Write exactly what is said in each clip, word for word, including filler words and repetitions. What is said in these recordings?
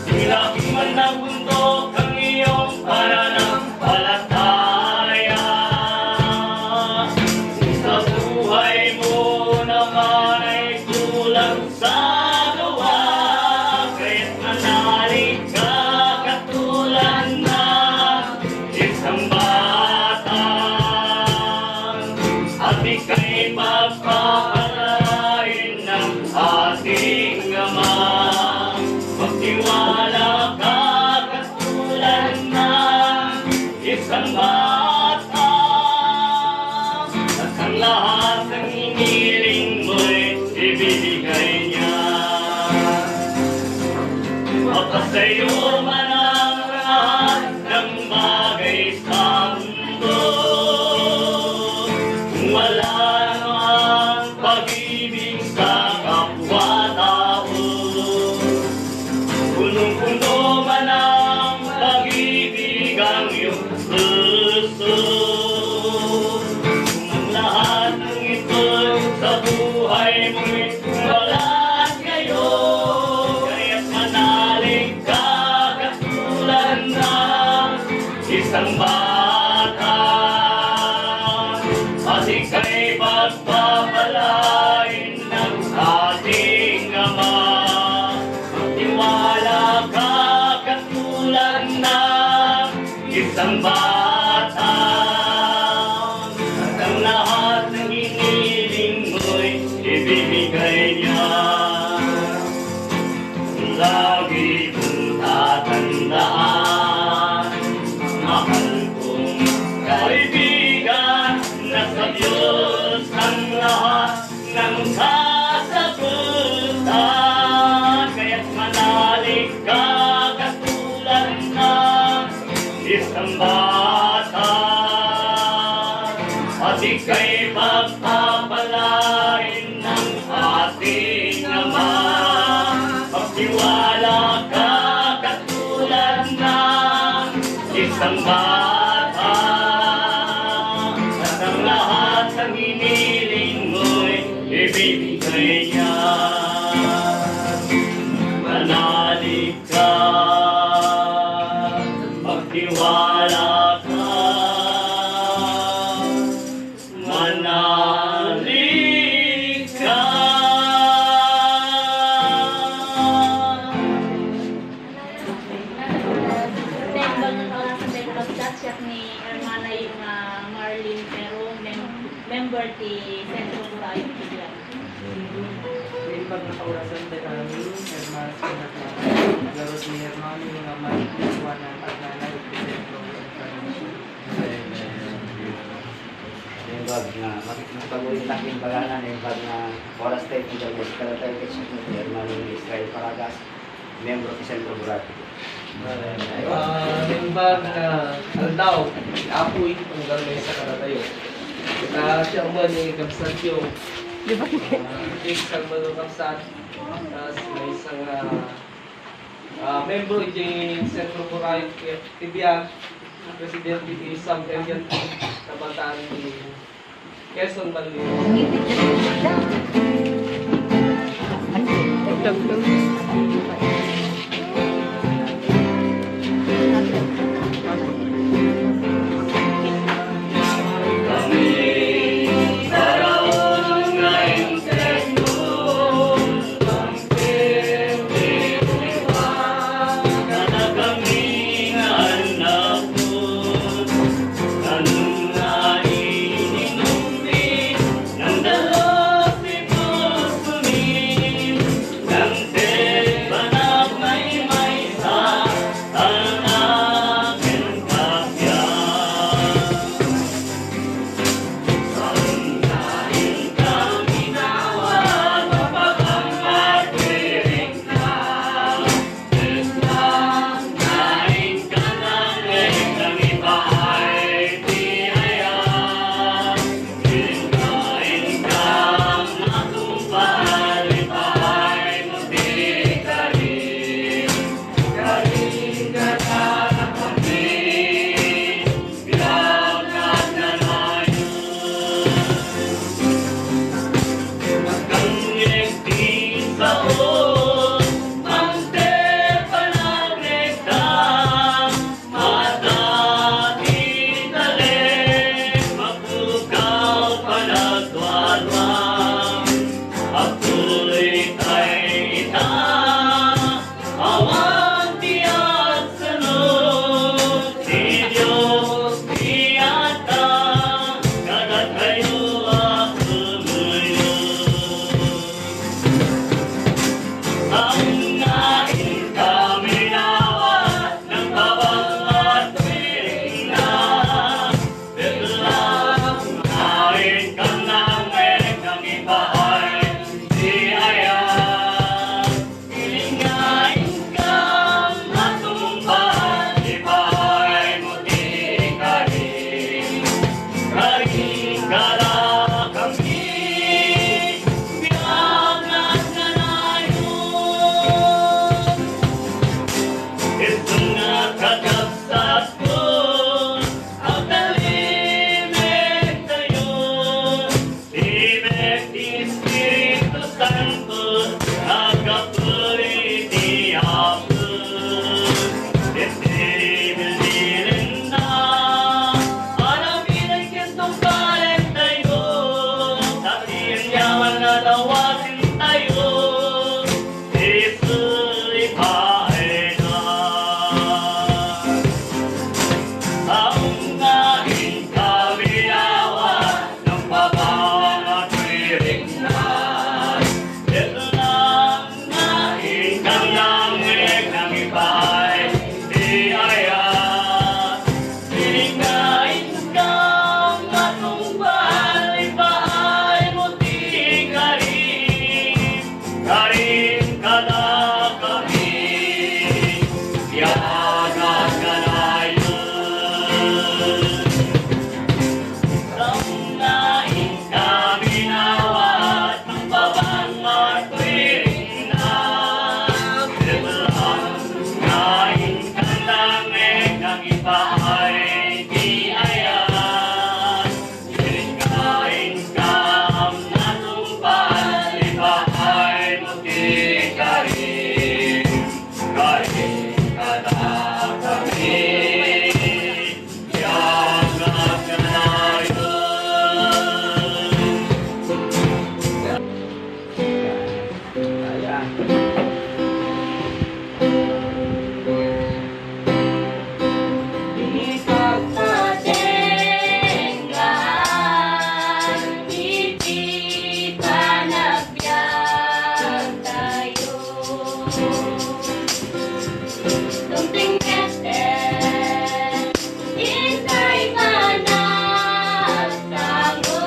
Sila man nagbundok ang iyong pananampalataya. Sa buhay mo naman ay kulang sa gawa, kaya't manalig ka katulad na isang bata. At ika'y pagpapalain ng ating Ama. Magtiwala ka katulad ng isang bata. At ang lahat ng hiniling mo'y ibibigay niya. Mapasayo man ang lahat ng bagay sa mundo, kung wala namang pag-ibig sa kapwa-tao, punong-puno man ang pag-ibig ang iyong puso. Kung ang lahat ng ito sa buhay mo'y wala kayo, kaya't manalig ka katulad ng isang bata. At ika'y pagpapalain ng ating Ama. Magtiwala ka katulad ng isang bata. At ang lahat ng hiniling mo'y ibibigay niya. Lagi mong tatandaan, mahal kong kaibigan, nasa Diyos ang lahat ng kasagutan. Kaya't manalig ka katulad ng isang bata, at ika'y pagpapalain ng ating Ama. Magtiwala ka katulad ng isang bata, at ang lahat ng hiniling mo'y ibibigay niya. Manalig ka, magtiwala ka, manalig ka. Naimbag nga kaorasan tayo, pagchat-chat ni Hermana yung, ah, Marlene Pero, mem-, member ti Centro Burayo ti Biag. Naimbag nga kaorasan tayo, Hermana Espinac, garud ni Hermano yung Marlene Juana, agnanayon ti Centro Burayo. Naimbag nga, mag-, magpagulin tayo yung bagana, naimbag nga oras tayo, kung dyan, mas kalatayo, kay Hermano Israel Paragas, miyembro ti Centro Burayo. Ah, naimbag nga aldaw, ti Apo, iti panggalmaysa kadatayo. Ita, siya man ni Kabsatyo. Di ba? Ah, Salvador Kabsat, kas maysa nga, ah, membro iti Centro Burayo ti Biag, presidente ti Sub-Area ti Kabantaan ti Quezon Valley. Awan ti agsanut, ti Dios ti Ama kadatayo a kumuyog. Saom nga inka minawat, nagpabangngad ti rikna. Ket lang nga inka nangngeg, nangipaay ti ayat. Ilinga inka matungpal, ipaaymo ti karim. Karim kadakami, biag nga agnanayon. Isu nga kakabsatko, agtalimektayo. Ibek ti Espiritu Santo, agkapuli ti Apo. Iti bilbilenna, aramiden ken tungpalentayo, ta ti yaman nga dawasintayo, isu ipaayna. Saom nga inka minawat, nagpabangngad ti rikna. Ket lang nga inka nangngeg, nangipaay ti ayat. Ilinga inka matungpal, ipaaymo ti karim. Karim kadakami, biag nga agnanayon. Saom nga inka minawat, nagpabangngad ti rikna. Ket lang nga inka nangngeg, nangipaay ti ayat. Ilinga inka matungpal, ipaaymo ti karim. Karim kadakami, biag nga agnanayon. Ipagpatenggan iti panagbiagtayo. Dumteng metten, intay panagtango,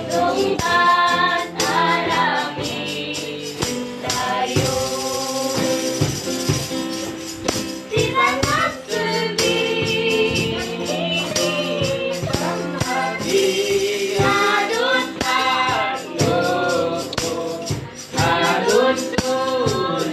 tunggal aramidtayo. Ti panagserbi, iti pamati, adutang lubong, adutang